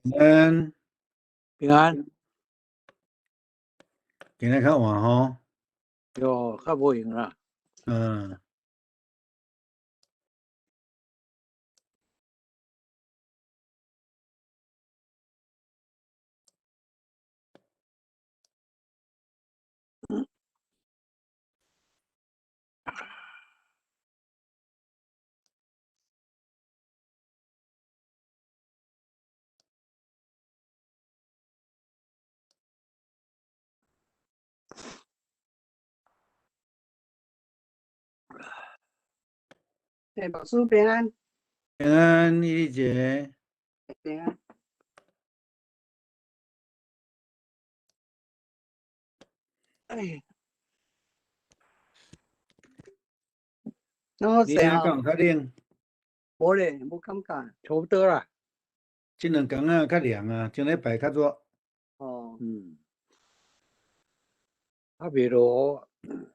平安。平安。今日較晚吼。喲，較無閒啦。欸，牧師平安。平安，麗麗姐。平安。哎，攏好你遐敢有較冷？無咧，無感覺。差不多啦。這兩工仔較涼啊，上禮拜較熱。哦。較袂落雨。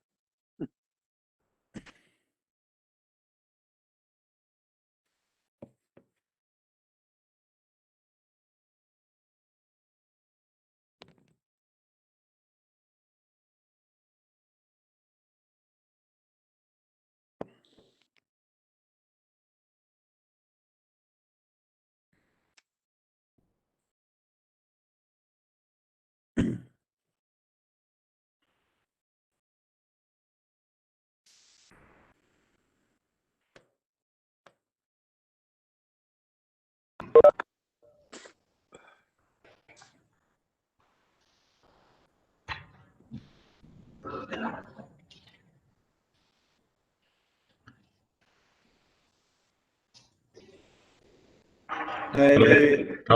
來，來，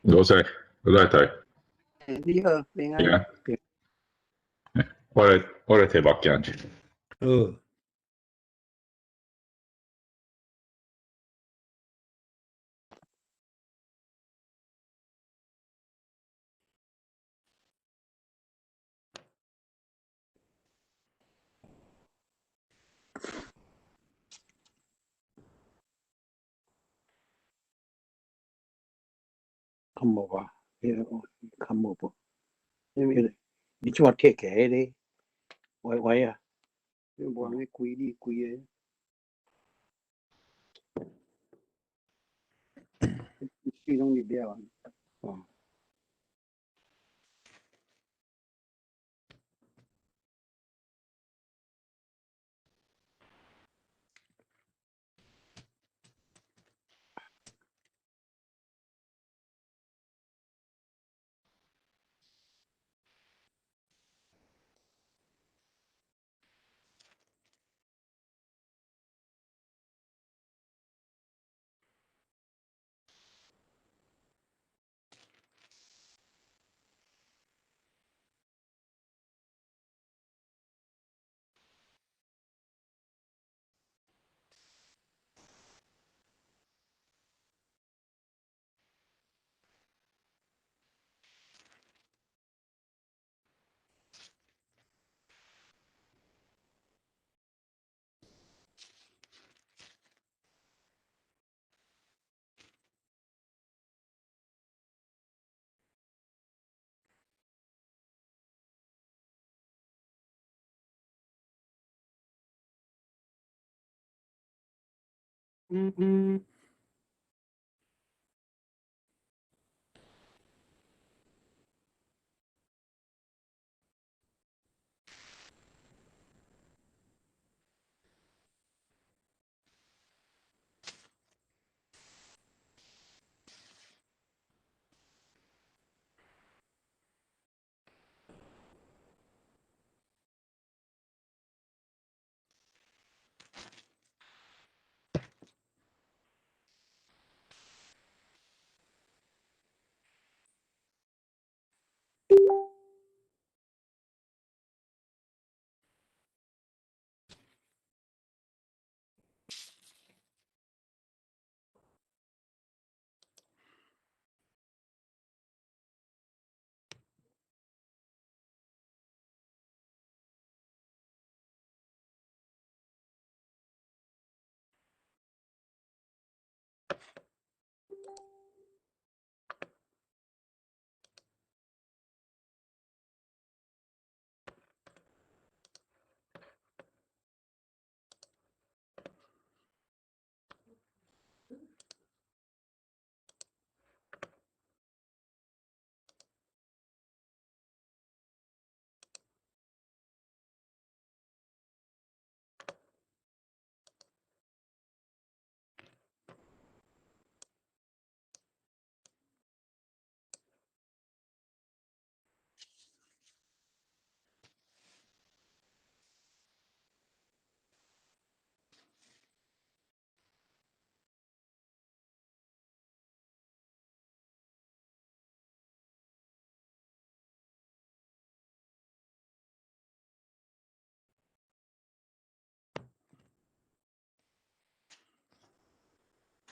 羅生，羅太太。你好，平安。平安。我來提目鏡去。好。較無啊，彼个較無無，因為你這馬貼起來彼个歪歪啊，無人咧規你規个，水攏入了啊。哦。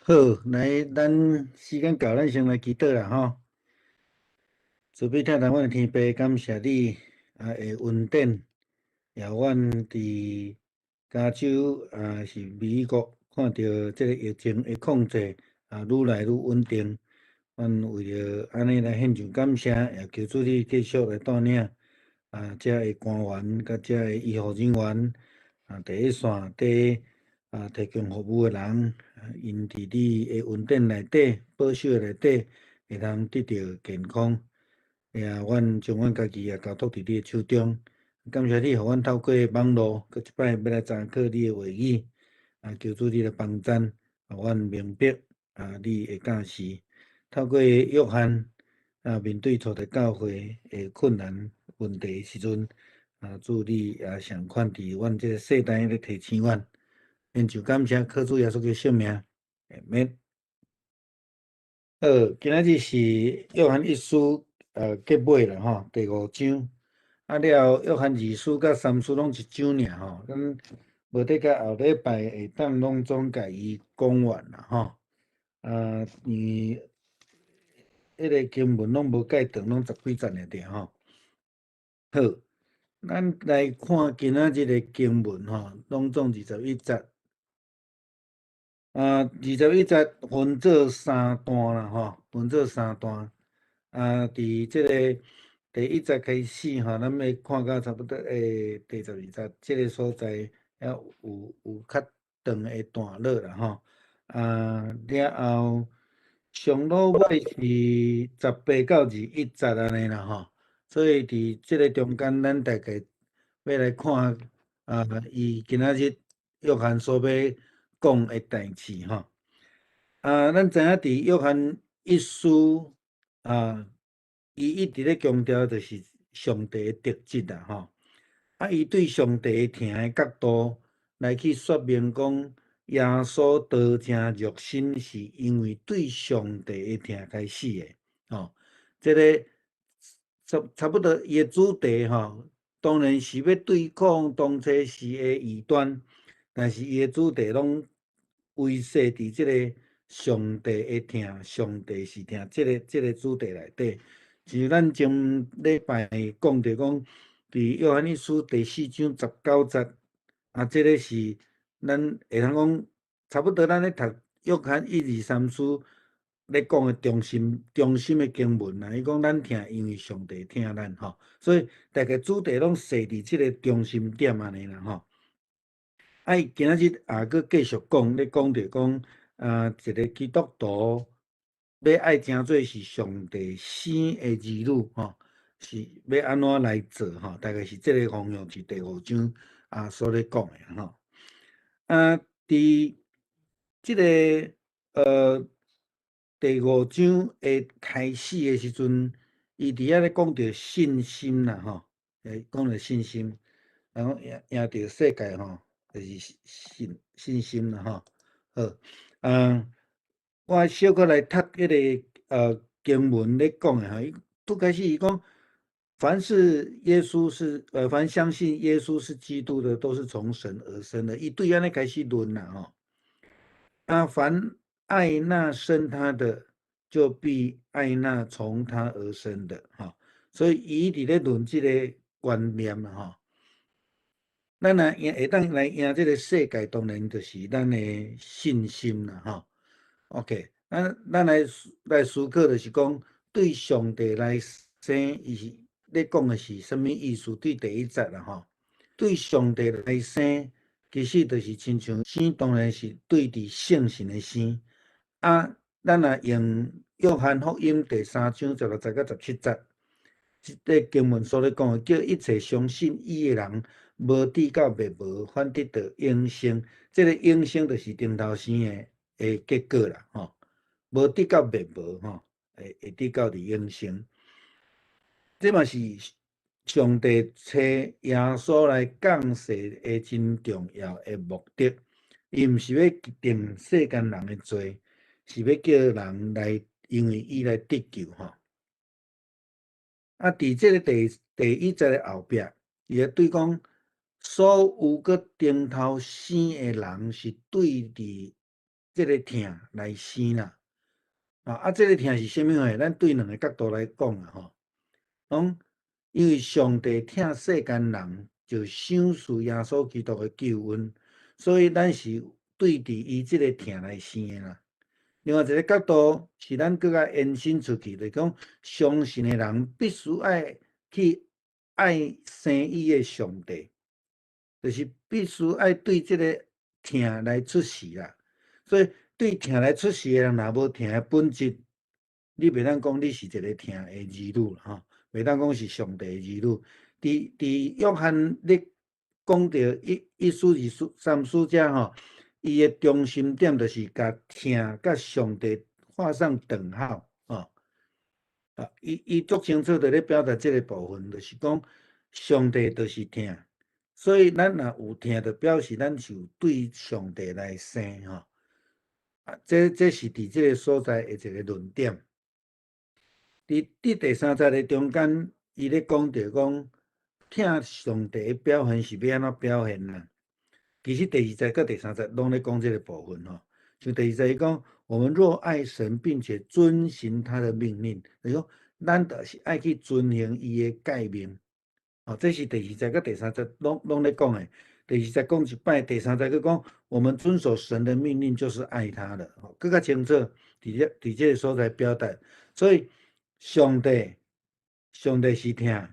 好，來，咱時間到，咱先來祈禱啦吼。慈悲疼待阮的天父，感謝你啊，的恩典，予阮佇加州啊是美國看著這个疫情的控制啊，愈來愈穩定。阮為著按呢來獻上感謝，也求主你繼續來帶領啊，遮的官員佮遮的醫護人員啊，佇一線佇啊提供服務的人，𪜶佇你的恩典內底，保守的內底，會當得著健康。也阮將阮家己也交託佇你的手中，感謝你，予阮透過網路，閣一擺欲來查考你的話語，啊，求主你來幫贊，予阮明白啊，你的教示。透過約翰啊，面對初代教會的困難問題的時陣，啊，主你也相款佇阮這个世代咧提醒阮，獻上感謝，靠主耶穌的聖名，阿們。好，今仔日是約翰一書結尾啦吼，第五章。啊了後，約翰二書佮三書攏一章爾吼，咱無得到後禮拜會當攏總共伊講完啦吼。啊，因為彼个經文攏無蓋長，攏十幾節爾爾吼。好，咱來看今仔日的經文吼，攏總二十一節。啊，二十一節分做三段啦吼，分做三段。啊，佇這个第一節開始吼，咱欲看到差不多第十二節這个所在，猶有較長的段落啦吼。啊，了後上落尾是18到21節按呢啦吼。所以佇這个中間，咱大概欲來看啊，伊今仔日約翰所欲講的代誌吼。啊，咱知影佇約翰一書啊，伊一直咧強調就是上帝的特質啦吼。啊，伊對上帝的疼的角度來去說明講，耶穌道成肉身是因為對上帝的疼開始的吼。這个差不多伊的主題吼，當然是欲對抗當初時的異端，但是伊的主題攏維繫佇這个上帝的疼，上帝是疼這个主題內底。像咱前禮拜講著講，佇約翰一書第四章十九節，啊，這个是咱會通講，差不多咱咧讀約翰一二三書咧講的中心的經文啦。伊講咱疼，因為上帝疼咱吼，所以大概主題攏設佇這个中心點按呢啦吼。啊，伊今仔日也閣繼續講，咧講著講啊，一个基督徒欲愛成做是上帝生的兒女吼，是欲按怎來做吼？大概是這个方向是第五章啊所咧講的吼。啊，佇這个第五章的開始的時陣，伊佇遐咧講著信心啦吼，講著信心，然後贏著世界吼，就是信心啦吼。好，啊，我小可來讀彼个經文咧講的吼，伊拄開始伊講，凡相信耶穌是基督的，都是從神而生的。伊對按呢開始論啦吼。啊，凡愛那生他的，就必愛那從他而生的，吼。所以伊佇咧論這个觀念啦吼。咱若贏會當來贏這个世界，當然就是咱的信心啦，吼。OK，咱來思考，就是講對上帝來生，伊是咧講的是啥物意思？對第一節啦，吼，對上帝來生，其實就是親像生，當然是對佇聖神的生。啊，咱若用約翰福音第三章十六節到十七節，這个經文所咧講的，叫一切相信伊的人，無致到滅亡，反得著永生。這个永生就是重頭生的結果啦，吼，無得到滅亡，吼，會得到佇永生。這嘛是上帝差耶穌來降世的真重要的目的。伊毋是欲定世間人的罪，是欲叫人來因為伊來得救，吼。啊，佇這个第一節的後壁，伊會對講，所有閣重頭生的人是對佇這个疼來生啦。啊，這个疼是啥物貨？咱對兩个角度來講啦吼。講因為上帝疼世間人，就賞賜耶穌基督的救恩，所以咱是對佇伊這个疼來生的啦。另外一个角度是咱閣較延伸出去，就是講相信的人必須愛去愛生伊的上帝，就是必須愛對這个疼來出世啦。所以對疼來出世的人，若無疼的本質，你袂當講你是一个疼的兒女吼，袂當講是上帝的兒女。佇約翰咧講著一書、二書、三書遮吼，伊的中心點就是共疼佮上帝畫上等號，吼。啊，伊足清楚佇咧表達這个部分，就是講上帝就是疼，所以咱若有疼，就表示咱是有對上帝來生吼。啊，這是佇這个所在的一个論點。佇第三節的中間，伊咧講著講疼上帝的表現是欲按怎表現啦？其實第二節佮第三節攏咧講這个部分吼。像第二節伊講，我們若愛神，並且遵行他的命令，就是講咱就是愛去遵行伊的誡命。哦，這是第二節佮第三節攏咧講的。第二節講一擺，第三節閣講，我們遵守神的命令就是愛他的，吼，閣較清楚，佇這个所在表達。所以上帝是疼，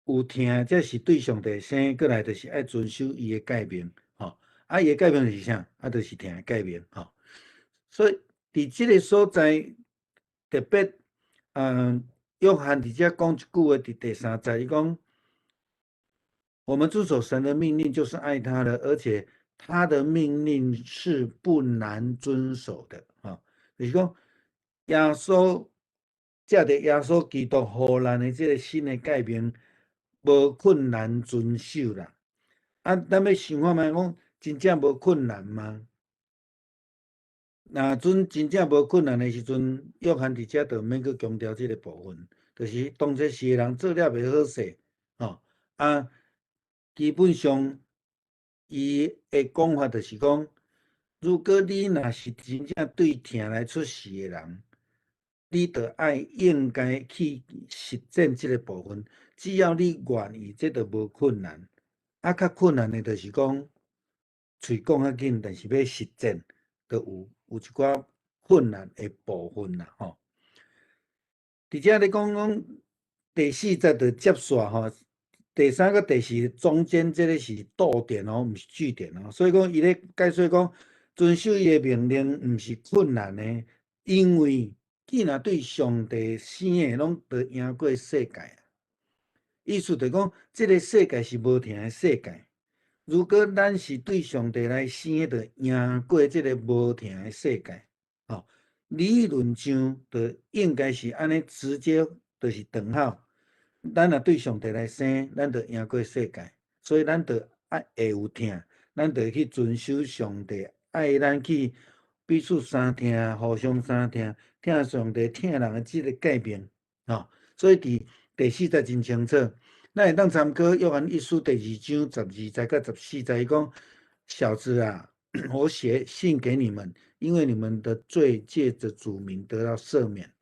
有疼，這是對上帝生，過來就是愛遵守伊的誡命，吼。啊，伊的誡命是啥？啊，就是疼的誡命，吼。所以佇這个所在，特別，約翰佇遮講一句話，佇第三節，伊講，我們遵守神的命令就是愛他的，而且他的命令是不難遵守的，吼，就是講耶穌藉著耶穌基督予咱的這个新的誡命，無困難遵守啦。啊，咱欲想看覓講，真正無困難嗎？若陣真正無困難的時陣，約翰佇遮就毋免閣強調這个部分，就是當這時的人做了袂好勢，吼啊，基本上伊的講法就是講，如果你若是真正對疼來出世的人，你就愛應該去實踐這个部分。只要你願意，這就無困難。啊，較困難的就是講，喙講較緊，但是欲實踐，就有一寡困難的部分啦，吼。佇遮咧講講第四節就接續吼，第三佮第四中間這个是逗點哦，毋是句點哦。所以講伊咧解說講，遵守伊的命令毋是困難的，因為既若對上帝生的，攏得贏過世界。意思就講，這个世界是無疼的世界。如果咱是對上帝來生的，就贏過這个無疼的世界。吼，理論上就應該是按呢直接就是等號。咱若對上帝來生，咱就贏過世界。所以咱就愛會有疼，咱就去遵守上帝愛咱去彼此相疼，互相相疼，疼上帝、疼人的這个誡命。吼，所以佇第四節真清楚。咱會當參考約翰一書第二章12節佮14節，伊講：小子啊，我寫信給你們，因為你們的罪借着主名得到赦免。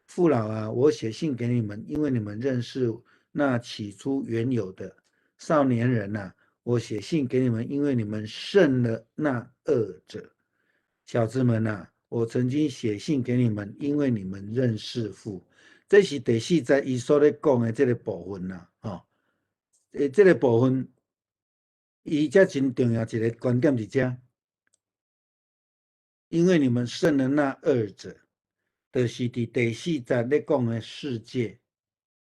父老啊，我寫信給你們，因為你們認識那起初原有的。少年人啊，我寫信給你們，因為你們勝了那惡者。小子們啊，我曾經寫信給你們，因為你們認識父。這是第四節伊所咧講的這个部分啦，吼。這个部分，伊遮真重要一个觀點佇遮，因為你們勝了那惡者，就是佇第四節咧講的世界，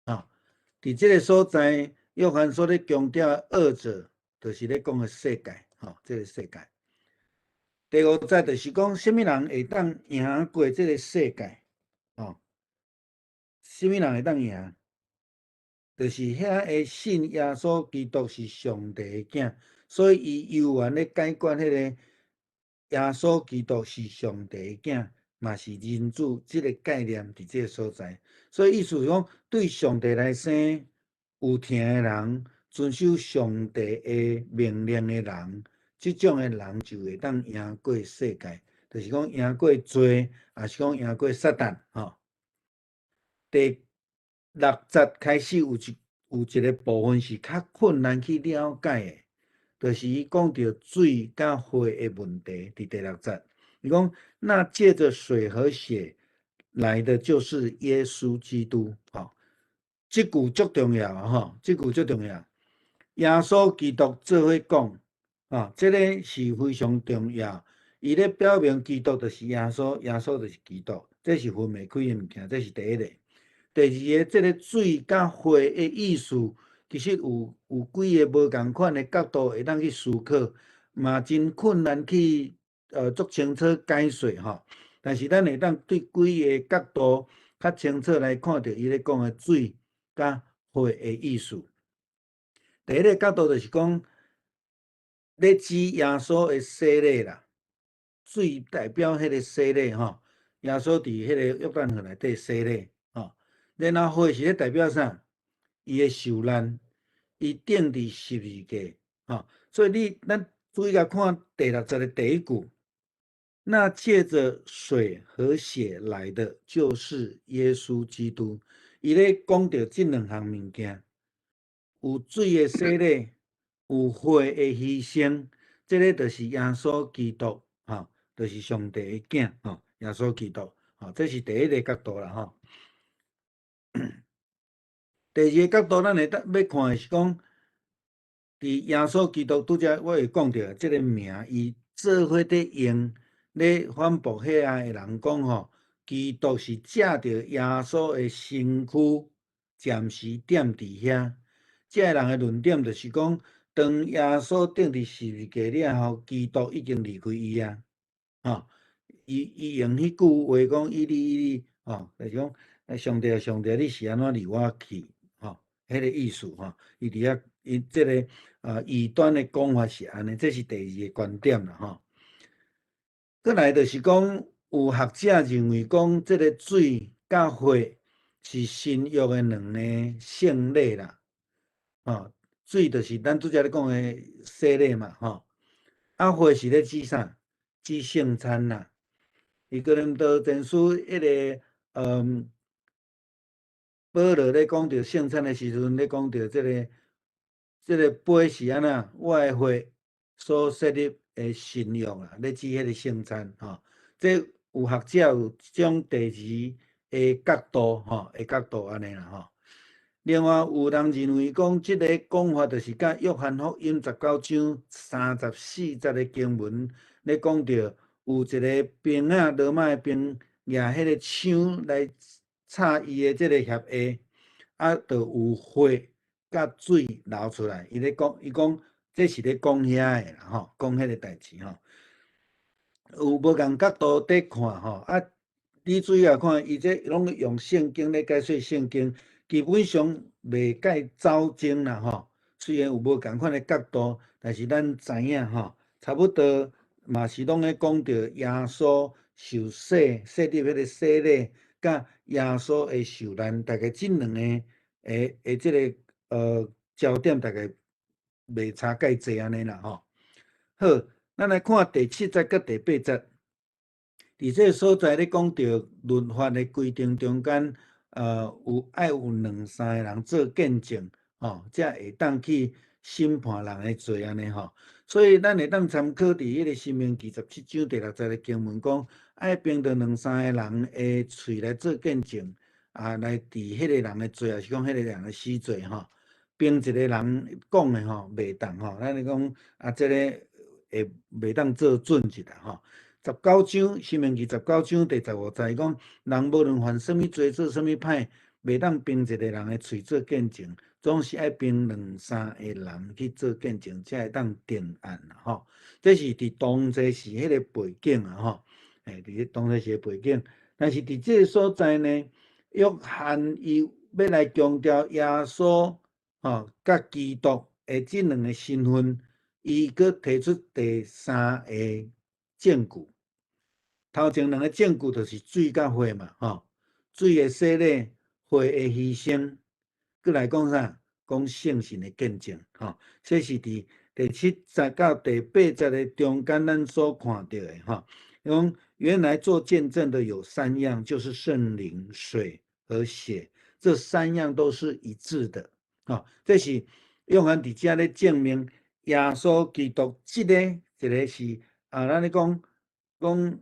啊，佇這个所在，約翰所咧強調惡者，就是咧講的世界，吼，這个世界。第五節就是講，啥物人會當贏過這个世界，吼？啥物人會當贏？就是遐个信耶穌基督是上帝的囝，所以伊猶原咧解決彼個耶穌基督是上帝的囝，嘛是人子這个概念佇這个所在。所以意思是講，對上帝來生有疼的人，遵守上帝的命令的人，這種的人就會當贏過世界。就是講贏過罪，抑是講贏過撒旦吼。第六節開始有一個部分是較困難去了解的，就是伊講著水佮血的問題。佇第六節，伊講那借著水和血來的，就是耶穌基督。吼，這句足重要啊！吼，這句足重要。耶穌基督做伙講，啊，這个是非常重要。伊咧表明基督就是耶穌，耶穌就是基督，這是分袂開的物件。這是第一個。第二个，這个水佮血的意思，其實有幾个無仝款的角度會當去思考，嘛真困難去足清楚解說吼。但是咱會當對幾个角度較清楚來看著伊咧講的水佮血的意思。第一个角度就是講，咧指耶穌的洗禮啦，水代表彼个洗禮吼，耶穌佇彼個約旦河內底洗禮吼，然後血是咧代表啥？伊的受難，伊釘佇十字架吼，所以你咱注意共看第六節的第一句，那借著水和血來的，就是耶穌基督。伊咧講著這兩項物件，有水的洗禮，有血的犧牲，這个就是耶穌基督，吼，就是上帝的囝，吼，耶穌基督，吼，這是第一个角度啦，吼。第二个角度，咱會當欲看的是講，佇耶穌基督拄才我會講著這个名，伊做伙佇用咧反駁遐个人講吼，基督是藉著耶穌的身軀暫時踮佇遐。這个人的論點就是講，當耶穌釘佇十字架了後，基督已經離開伊啊，吼，伊用彼句話講，以利以利，吼，就是講，上帝啊上帝，你是按怎離我去？吼，彼个意思吼，伊佇遐，伊這个異端的講法是按呢，這是第二个觀點啦，吼。閣來就是講，有學者認為講，這个水佮血是新約的兩个聖禮啦，吼，水就是咱拄才咧講的洗禮嘛，吼，啊血是咧指啥？指聖餐啦。伊哥林多前書彼个，保羅咧講著聖餐的時陣，咧講著這个杯是按怎？我的血所設立的新約啊，咧指彼个聖餐吼。這有學者有將第二个角度吼，的角度按呢啦吼。另外有人認為講，這个講法就是佮約翰福音19章34節的經文咧講著，有一个兵仔，羅馬的兵舉彼个槍來插伊的這个額下，啊，就有血佮水流出來。伊咧講，伊講這是咧講遐的啦吼，講彼个代誌吼。有無仝角度佇看吼，啊，你注意來看，伊這攏用聖經咧解說聖經，基本上袂蓋走鐘啦吼。雖然有無仝款的角度，但是咱知影吼，差不多嘛是攏咧講著耶穌受洗、設立彼个洗禮，佮耶穌的受難，大概這兩个的這个焦點，大概袂差蓋濟按呢啦吼。好，咱來看第七節佮第八節，佇這个所在咧講著律法的規定中間，有愛有兩三个人做見證，吼，才會當去審判人的罪按呢吼。所以咱會當參考佇彼个申命記17章第6節的經文講，愛憑著兩三个人的喙來做見證，啊，來治彼个人的罪，抑是講彼个人的死罪吼。憑一個人講的吼，袂當吼，咱咧講啊，這个會袂當做準則啦吼。十九章申命記十九章第15節講，人無論犯啥物罪，做啥物歹，袂當憑一個人的喙做見證，總是愛憑兩三个人去做見證，才會當定案啦吼。這是佇當時時彼个背景啊吼，嘿，佇當時時的背景。但是佇這个所在呢，約翰伊欲來強調耶穌吼佮基督的這兩个身份，伊閣提出第三个證據。頭前兩个證據就是水佮血嘛，吼，水的洗禮，血的犧牲，閣來講啥？講聖神的見證，吼，這是佇第七節到第八節的中間，咱所看著的，吼。伊講原來做見證的有三樣，就是聖靈、水和血，這三樣都是一致的。吼，這是約翰佇遮咧證明耶穌基督這个一个是啊，咱咧講講，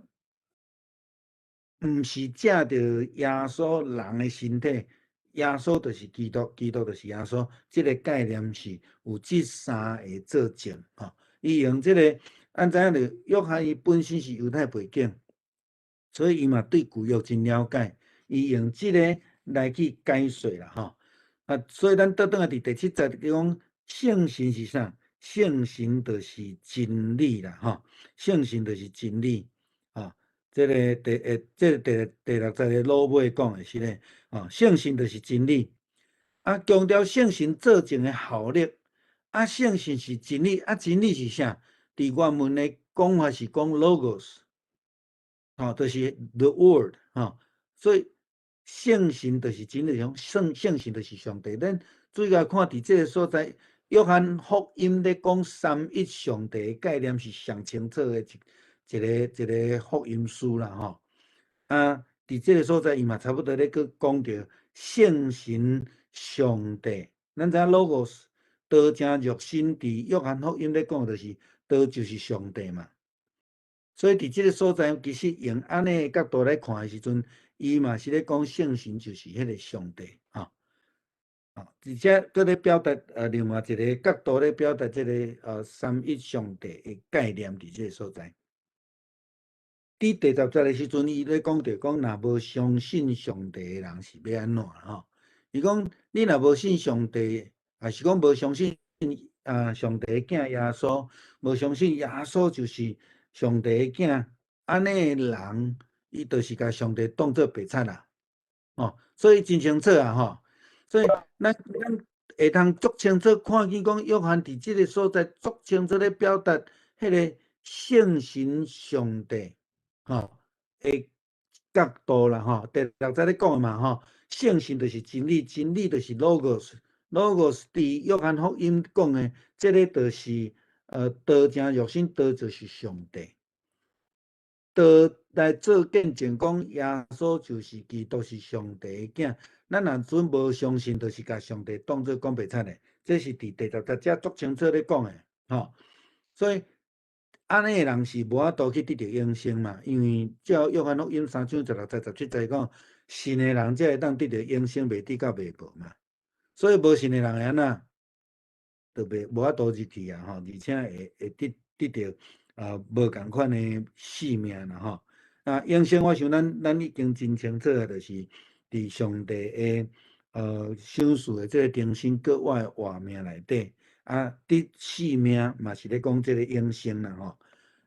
毋是藉著耶穌人的身體，耶穌就是基督，基督就是耶穌，這个概念是有這三个做證。吼，伊用這个，咱知影著約翰伊本身是猶太背景，所以伊嘛對舊約真了解，伊用這个來去解說啦，吼。啊，所以咱倒轉來佇第七節講聖神是啥？聖神就是真理啦，吼，聖神就是真理，吼。這个第誒，這个第六節的落尾講的是咧，吼，聖神就是真理，啊，強調聖神做證的效力，啊，聖神是真理，啊，真理是啥？佇原文的講法是講 logos，吼，就是 the word，吼，所以聖神就是真理，聖神就是上帝。咱注意來看，佇這个所在，約翰福音咧講三一上帝的概念是上清楚的一個福音書啦，吼。啊，佇這个所在，伊嘛差不多咧閣講著聖神上帝。咱知影 logos 道成肉身，佇約翰福音咧講就是道就是上帝嘛。所以佇這个所在，其實用按呢的角度來看的時陣，伊嘛是咧講聖神就是彼个上帝，吼。啊，而且閣咧表達另外一个角度咧表達這个三一上帝的概念佇這个所在。佇第10節的時陣，伊咧講著講，若無相信上帝的人是欲按怎吼？伊講你若無信上帝，抑是講無相信啊上帝的囝耶穌，無相信耶穌就是上帝的囝，按呢的人，伊就是共上帝當做白賊啦，吼，所以真清楚啊，吼，所以咱會通足清楚看見講，約翰佇這个所在足清楚咧表達彼个聖神上帝，吼的角度啦，吼，第六節咧講的嘛，吼，聖神就是真理，真理就是 logos，logos 佇約翰福音講的，這个就是道成肉身，道就是上帝。道來做見證，講耶穌就是基督，是上帝的囝。咱若準無相信，就是共上帝當做講白賊的。這是佇第10節遮足清楚咧講的，吼。所以按呢的人是無法度去得著永生嘛，因為照約翰福音三章16節、17節講，信的人才會當得著永生，袂至到滅亡嘛。所以無信的人會按怎？就袂無法度入去啊，吼，而且會得著啊無仝款的性命啦，吼。啊，永生我想咱已經真清楚的，就是佇上帝的賞賜的這个重生閣活的活命內底，啊，得性命嘛是咧講這个永生啦，吼。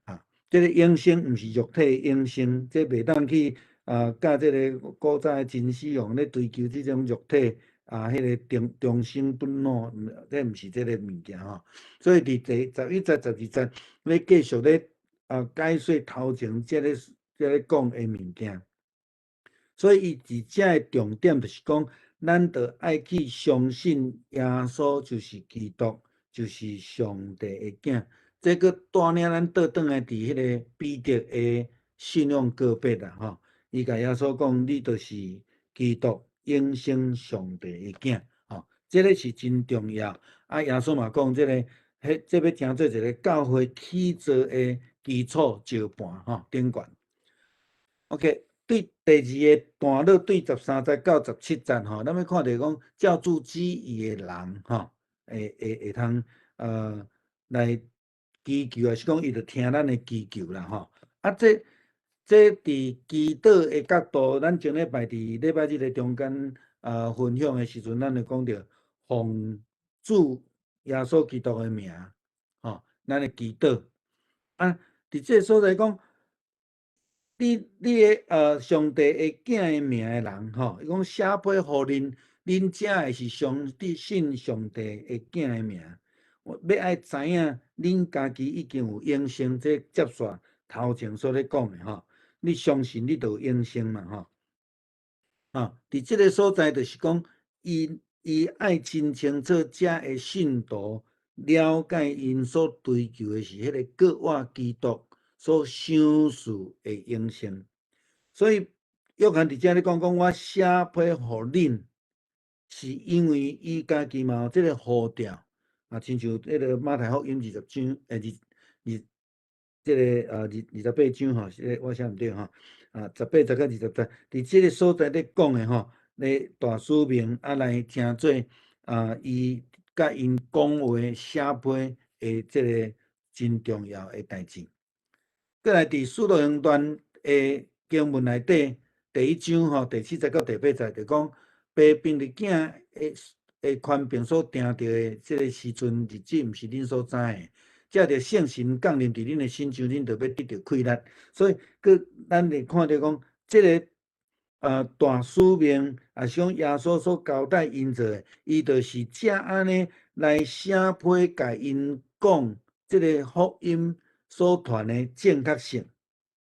啊，這个永生毋是肉體的永生，這袂當去啊，佮這个古早的真死王咧追求這種肉體啊，彼个終生不老，這毋是這个物件吼。所以佇第11節、12節咧繼續咧啊解說頭前這个講的物件。所以伊佇遮的重點就是講，咱著愛去相信耶穌就是基督，就是上帝的囝。這閣帶領咱倒轉來佇彼个彼得的信仰告白啦，吼。伊共耶穌講，你就是基督，永生上帝的囝，吼。這个是真重要。啊，耶穌嘛講，這个，彼這欲成做一个教會起造的基礎石盤，吼，頂懸。OK。對第二个段落，對13節到17節吼，咱欲看著講照主旨意的人吼，會通來祈求，抑是講伊就聽咱的祈求啦吼。啊，這佇祈禱的角度，咱前禮拜佇禮拜日的中間分享的時陣，咱就講著奉主耶穌基督的名，吼，咱的祈禱。啊，佇這个所在講，你的上帝的囝的名的人吼，伊講寫批予恁，恁遮的是上帝信上帝的囝的名，欲愛知影恁家己已經有永生，這接續頭前所咧講的吼，你相信你就有永生嘛吼。啊，佇這个所在就是講，伊愛真清楚遮的信徒了解𪜶所追求的是彼个閣活基督。所賞賜的永生。所以約翰佇遮咧講講，我寫批予恁，是因為伊家己嘛有這个呼召，啊，親像彼个馬太福音20章，二二，這个28章吼，這个我寫毋對吼，啊，18節到20節，佇這个所在咧講的吼，咧大使命啊來成做啊，伊佮𪜶講話寫批的這个真重要的代誌。閣來佇使徒行傳的經文內底，第一章吼，第七節到第八節就講，爸並日囝的權柄所定著的這个時陣日子，毋是恁所知的。藉著聖神降臨佇恁的身上，恁就欲得著氣力。所以，閣咱會看著講，這个大使命，也是講耶穌所交代𪜶做的，伊就是藉按呢來寫批共𪜶講這个福音所傳的正確性。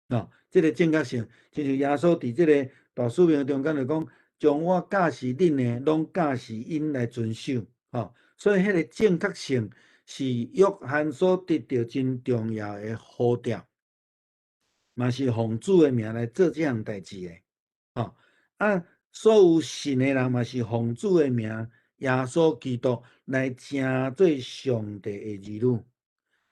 哦，這个正確性，親像耶穌佇這个大使命中間就講，將我教示恁的，攏教示𪜶來遵守。吼，所以彼个正確性是約翰所得著真重要的呼召，嘛是奉主的名來做這項代誌的。吼，啊，所有信的人嘛是奉主的名，耶穌基督來成做上帝的兒女。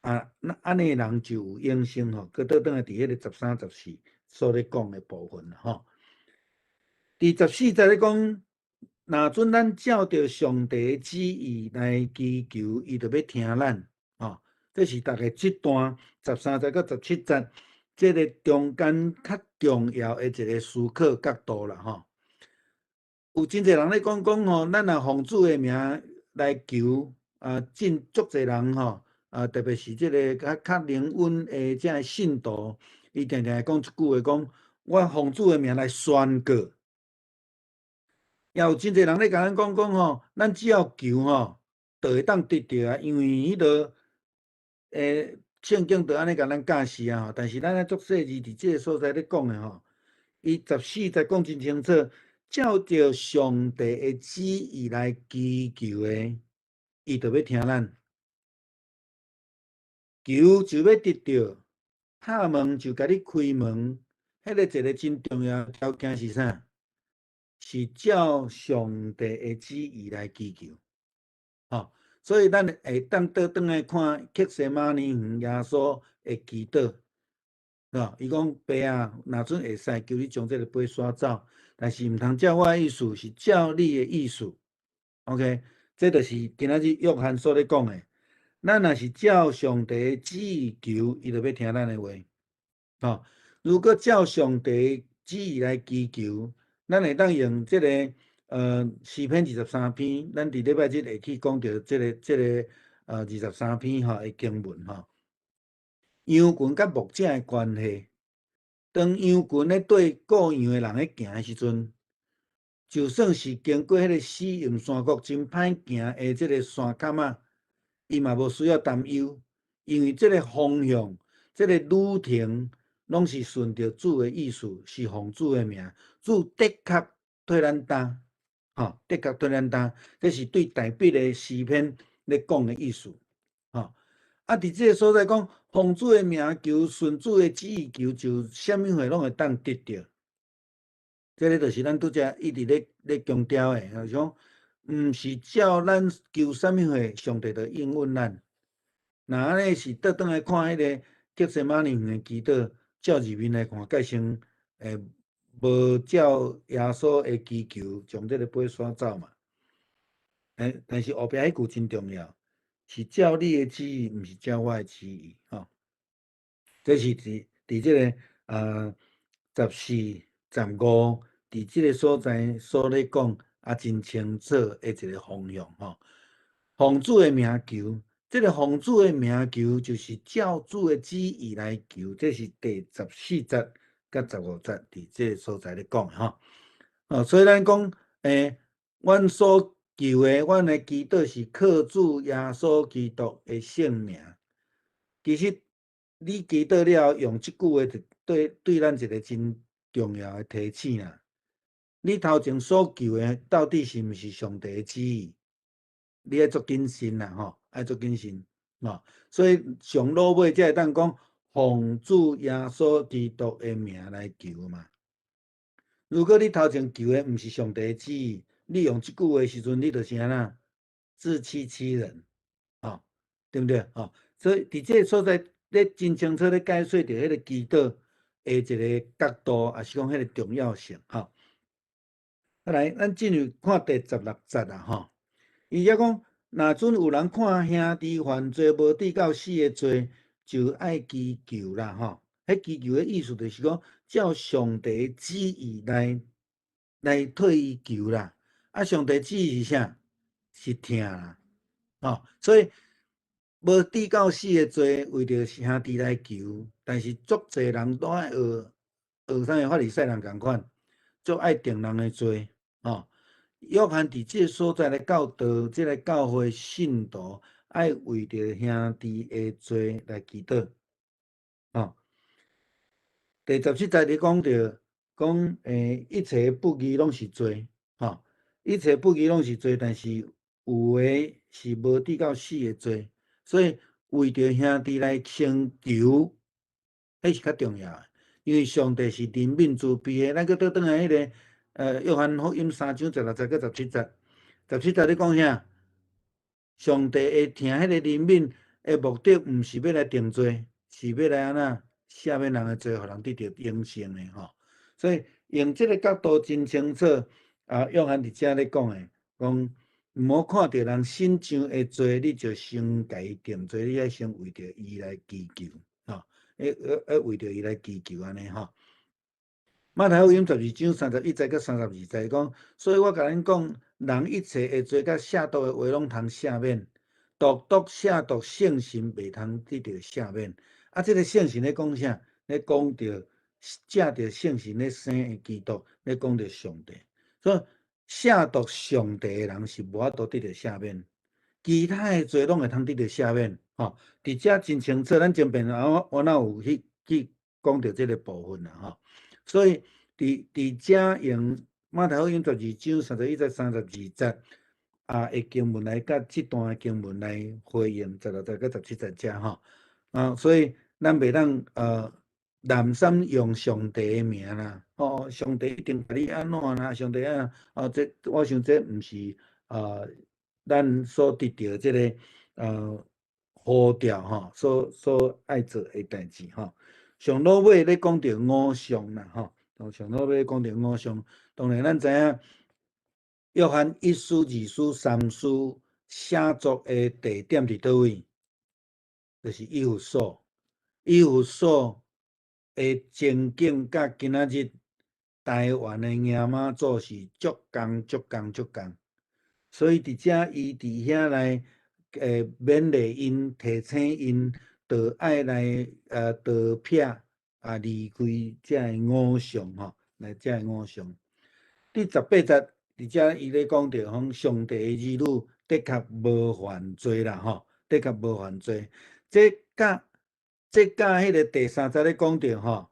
啊，那按呢人就有永生吼。閣倒轉來佇彼个13、14所咧講的部分吼。佇14節咧講，若準咱照著上帝的旨意來祈求，伊就欲聽咱。吼，這是大概這段13節到17節，這个中間較重要的一个思考角度啦吼。有真濟人咧講講吼，咱若奉主的名來求，啊，真足濟人吼，啊，特別是這个較較靈恩的這个信徒，伊定定會講一句話，講我奉主的名來宣告。也有真濟人咧共咱講講吼，咱只要求吼，就會當得著啊，因為彼落聖經就按呢共咱教示啊吼。但是咱愛足細膩佇這个所在咧講的吼，伊14節講真清楚，照著上帝的旨意來祈求的，伊就欲聽咱。求就欲得著，敲門就共你開門，彼个一个真重要條件是啥？是照上帝的旨意來祈求，吼，所以咱會當倒轉來看客西馬尼園耶穌的祈禱，吼，伊講爸啊，若準會使，求你將這个杯刷走，但是毋通照我的意思，是照你的意思。OK，這就是今仔日約翰所咧講的。咱若是照上帝的旨意求，伊就欲聽咱的話。吼，如果照上帝旨意來祈求，咱會當用這个詩篇23篇，咱佇禮拜日會去講著這个二十三篇吼的經文吼。羊群佮牧者的關係，當羊群咧對顧羊的人咧行的時陣，就算是經過彼个死蔭山谷真歹行的這个山坎仔，伊嘛無需要擔憂，因為這个方向、這个旅程，攏是順著主的意思，是奉主的名，主的確替咱擔，吼，的確替咱擔，這是對大衛的詩篇咧講的意思，吼。啊，佇這个所在講，奉主的名求，順主的旨意求，就啥物貨攏會當得著。這个就是咱拄才一直咧強調的，就是講，毋是照咱求啥物貨，上帝就應允咱。若按呢是倒轉來看彼个客西馬尼園的祈禱，照字面來看，蓋先無照耶穌的祈求，將這个杯刷走嘛。但是後壁彼句真重要，是照你的旨意，毋是照我的旨意，吼。這是佇這个14、15，佇這个所在所咧講啊，真清楚的一个方向，吼。奉主的名求，這个奉主的名求，就是照主的旨意來求，這是第14節佮15節佇這个所在咧講的吼。哦，所以咱講，阮所求的，阮的祈禱是靠主耶穌基督的聖名。其實，你祈禱了後用這句話，就對咱一个真重要的提醒啦。你頭前所求的，到底是毋是上帝的旨意？你愛足謹慎啦，吼，愛足謹慎，吼。所以上落尾才會當講，奉主耶穌基督的名來求嘛。如果你頭前求的毋是上帝的旨意，你用這句話的時陣，你就是按怎自欺欺人，吼，對毋對？吼，所以佇這个所在，咧真清楚咧解說著彼个祈禱的一个角度，抑是講彼个重要性，吼。啊來，咱進入看第十六節啊，吼。伊遮講，若準有人看兄弟犯罪無致到死的罪，就愛祈求啦，吼。彼祈求的意思就是講，照上帝旨意來替伊求啦。啊，上帝旨意是啥？是疼啦，吼。所以無致到死的罪，為著兄弟來求，但是足濟人都愛學學啥物法利賽人仝款，足愛定人的罪，吼。約翰佇這个所在來教導這个教會信徒，愛為著兄弟的罪來祈禱，吼。第十七節咧講著，講一切不義攏是罪，吼，一切不義攏是罪，但是有的是無致到死的罪，所以為著兄弟來先求，彼是較重要的，因為上帝是憐憫慈悲的。咱閣倒轉來彼个，約翰福音三章十六節閣十七節，十七節咧講啥？上帝會疼彼个憐憫的目的，毋是欲來定罪，是欲來按怎赦免人的罪，予人得著永生的吼。所以用這个角度真清楚，啊，約翰佇遮咧講的，講毋好看著人新上的罪，你就先共伊定罪，你愛先為著伊來祈求，吼，愛為著伊來祈求按呢吼。馬太福音12章31節閣32節講，所以我共恁講，人一切的罪佮褻瀆的話攏通赦免，獨獨褻瀆聖神袂通得著赦免。啊，這个聖神咧講啥？咧講著藉著聖神咧生的基督，咧講著上帝。所以褻瀆上帝的人是無法度得著赦免，其他的罪攏會通得著赦免。吼，佇遮真清楚，咱前邊啊，我若有去講著這个部分啦，吼。所以佇遮用馬太福音12章31節、32節啊的經文來佮這段的經文來回應十六節佮十七節遮吼。啊，所以咱袂當濫濫用上帝的名啦，哦，上帝一定共你按怎啦，上帝按，哦，這我想這毋是咱所得著這个呼召吼，所愛做的代誌吼。上落尾咧講著偶像啦，吼，上落尾講著偶像，當然咱知影，約翰一書、二書、三書寫作的地點佇佗位？就是以弗所，以弗所的情景，佮今仔日台灣的迎媽祖是足仝足仝足仝，所以佇遮伊佇遐來勉勵𪜶、提醒𪜶，著愛來逃避啊離開遮个偶像吼，來遮个偶像。第十八節佇遮伊咧講著講上帝的兒女的確無犯罪啦吼，的確無犯罪。這佮彼个第三節咧講著吼，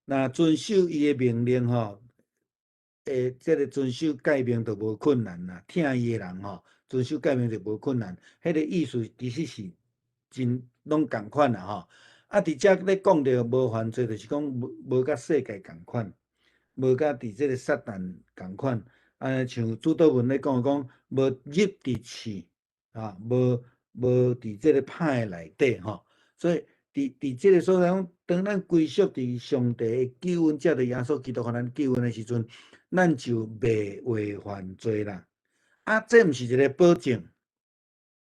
若遵守伊的命令吼，這个遵守誡命就無困難啦。疼伊的人吼，遵守誡命就無困難。彼个意思其實是真攏仝款啦吼。啊，佇遮咧講著無犯罪，就是講無佮世界仝款，無佮佇這个撒旦仝款。啊，像主禱文咧講講，無入佇試，啊，無佇這个歹的內底吼。所以佇這个所在講，當咱歸屬佇上帝的救恩，藉著耶穌基督予咱救恩的時陣，咱就袂會犯罪啦。啊，這毋是一个保證，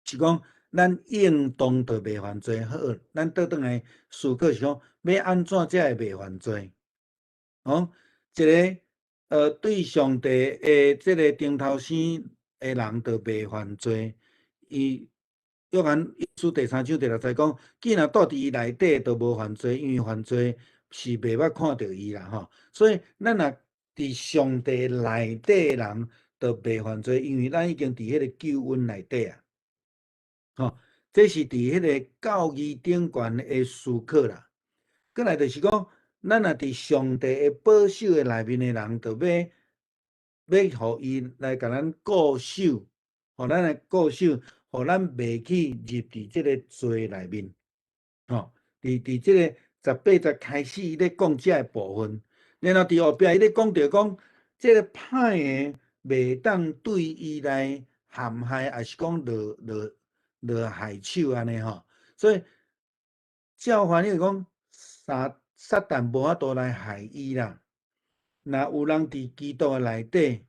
是講咱應當就袂犯罪。好，咱倒轉來思考是講，欲按怎才會袂犯罪？哦，一个對上帝的這个頂頭生的人就袂犯罪。伊約翰一書第三章第六節講，既然住佇伊內底，就無犯罪，因為犯罪是袂捌看著伊啦吼。所以咱若佇上帝內底的人，就袂犯罪，因為咱已經佇彼个救恩內底啊。吼，這是佇彼个教義頂懸的思考啦。過來就是講，咱若佇上帝的保守的內面的人，就欲予伊來共咱固守，予咱來固守，予咱袂去入佇這个罪內面。吼，佇這个18節開始，伊咧講這个部分，然後佇後壁伊咧講著講，這个歹的袂當對伊來陷害，抑是講落落落害手按呢吼。所以照翻譯講，撒旦無法度來害伊啦。若有人佇基督的內底，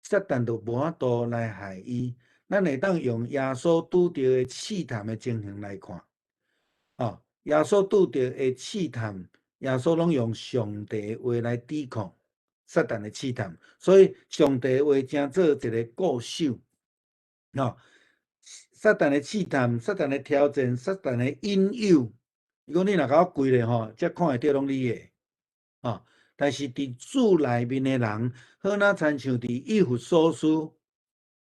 撒旦就無法度來害伊。咱會當用耶穌拄著的試探的情形來看，哦，耶穌拄著的試探，耶穌攏用上帝的話來抵抗撒旦的試探，所以上帝的話成做一个固守，哦，撒旦的試探、撒旦的挑戰、撒旦的引誘，伊講你若共我跪咧吼，這看會著攏你的，哦，但是佇主內面的人，好若親像佇以弗所書，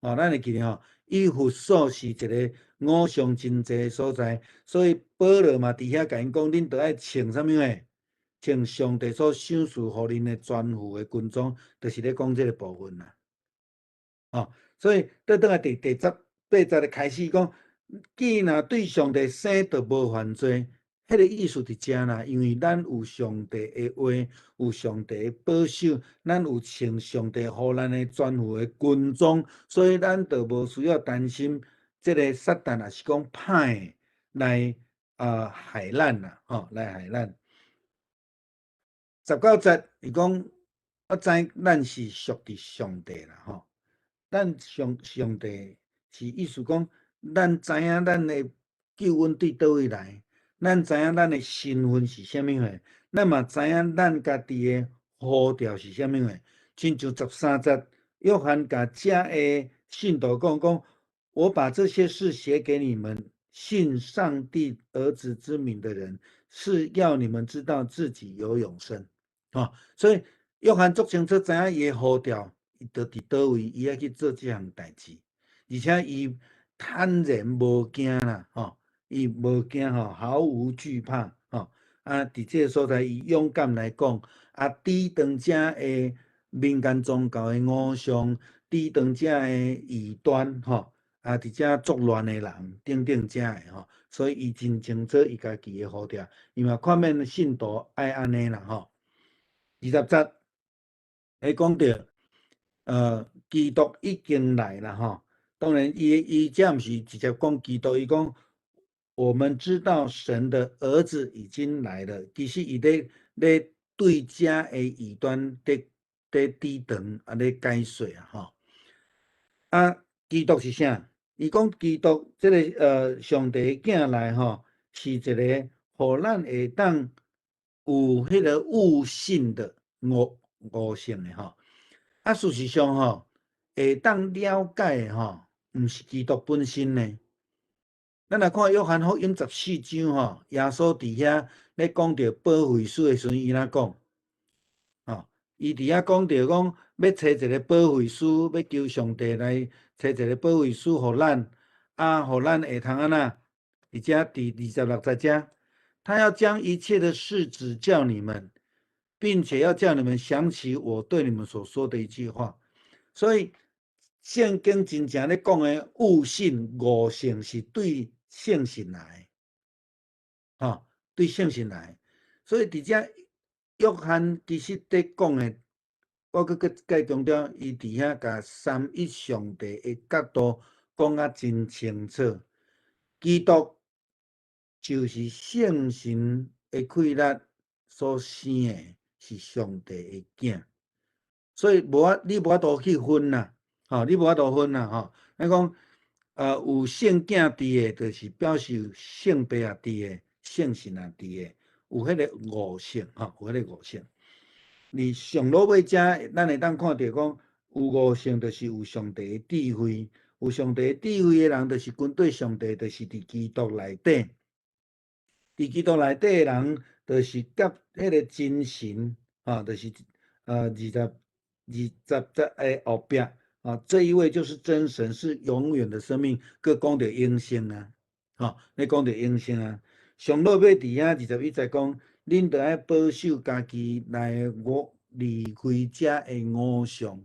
哦，咱會記得吼，以弗所是一个偶像真濟的所在，所以保羅嘛佇遐共𪜶講，恁著愛穿啥物貨？穿上帝所賞賜予恁的全副的軍裝，就是咧講這个部分啦。哦，所以倒轉來第十八節的開始講，既若對上帝生就無犯罪，彼个意思佇遮啦，因為咱有上帝的話，有上帝的保守，咱有穿上帝予咱的全副的軍裝，所以咱就無需要擔心這个撒旦，抑是講歹的來害咱啦，吼，來害咱。19節伊講，我知咱是屬佇上帝啦，吼，咱上帝是意思講，咱知影咱的救恩對佗位來，咱知影咱的身份是啥物貨，咱嘛知影咱家己的呼召是啥物貨。親像13節，約翰共遮的信徒講講，我把這些事寫給你們信上帝兒子之名的人，是要你們知道自己有永生。哦，所以約翰足清楚知影伊的呼召，伊就佇佗位，伊愛去做這項代誌，而且伊坦然無驚啦，吼，伊無驚吼，毫無懼怕，吼，啊，佇這个所在，伊勇敢來講，啊，抵擋遮的民間宗教的偶像，抵擋遮的異端，吼，啊，佇遮作亂的人等等遮的吼，所以伊真清楚伊家己的呼召，伊嘛勸勉信徒愛按呢啦，吼。20節，會講著，基督已經來啦，吼。當然，伊這毋是直接講基督，伊講我們知道神的兒子已經來了。其實伊咧對遮的異端咧抵擋啊，咧解說啊，吼。啊，基督是啥？伊講基督這个上帝的囝來吼，是一個予咱會當有彼个悟性的悟性的吼。啊，事實上吼，會當了解的吼，毋是基督本身呢。咱來看約翰福音14章吼，耶穌佇遐咧講著保惠師的時陣，伊怎講？吼，伊佇遐講著講欲揣一个保惠師，欲求上帝來揣一个保惠師予咱，啊，予咱會通按怎？佇遮佇26節遮，他要將一切的事指教你們，並且要叫你們想起我對你們所說的一句話。所以聖經真正咧講的悟性、悟性是對聖神來的，吼，對聖神來。所以佇遮約翰其實佇講的，我閣閣再強調，伊佇遐共三一上帝的角度講甲真清楚。基督就是聖神的氣力所生的，是上帝的囝，所以無法你無法度去分啦，吼，你無法度分啦，吼。咱講，有聖囝佇的，就是表示聖父也佇的，聖神也佇的，有彼个悟性，吼，有彼个悟性。佇上落尾遮，咱會當看著講，有悟性就是有上帝的智慧，有上帝智慧的人，就是跟綴上帝，就是佇基督內底。佇基督內底的人，就是佮彼个真神，吼，就是20節的後壁，啊，這一位就是真神，是永遠的生命，閣講著永生啊，吼，咧講著永生啊。上落尾佇遐21節講，恁著愛保守家己來我離開遮的偶像，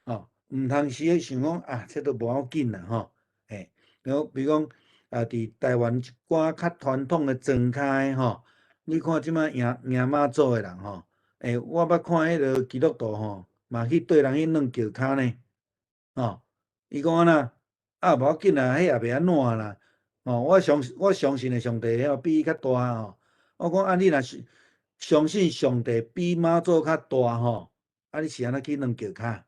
吼，毋通時咧想講啊，這都無要緊啦，吼，嘿，然後比如講啊，佇台灣一寡較傳統的莊跤的吼，你看這擺迎迎媽祖的人吼，欸，我捌看彼个基督徒吼，嘛去綴人去軟轎跤呢，吼，伊講按怎？啊，無要緊啦，彼也袂按怎啦，吼，我相信的上帝吼比伊較大吼。我講啊，你若是相信上帝比媽祖較大吼，啊，你是按怎去軟轎跤？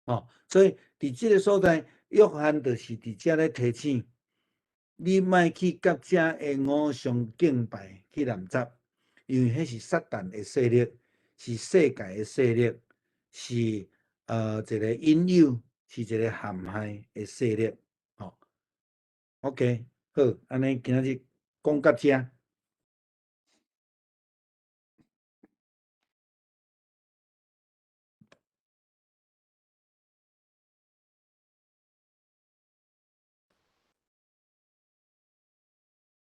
吼，所以佇這个所在，約翰就是佇遮咧提醒你，莫去佮遮的偶像敬拜去攏雜，因為彼是撒旦的勢力，是世界的勢力，是一個引誘，是一個陷害的勢力。吼，OK，好，按呢今仔日講到遮。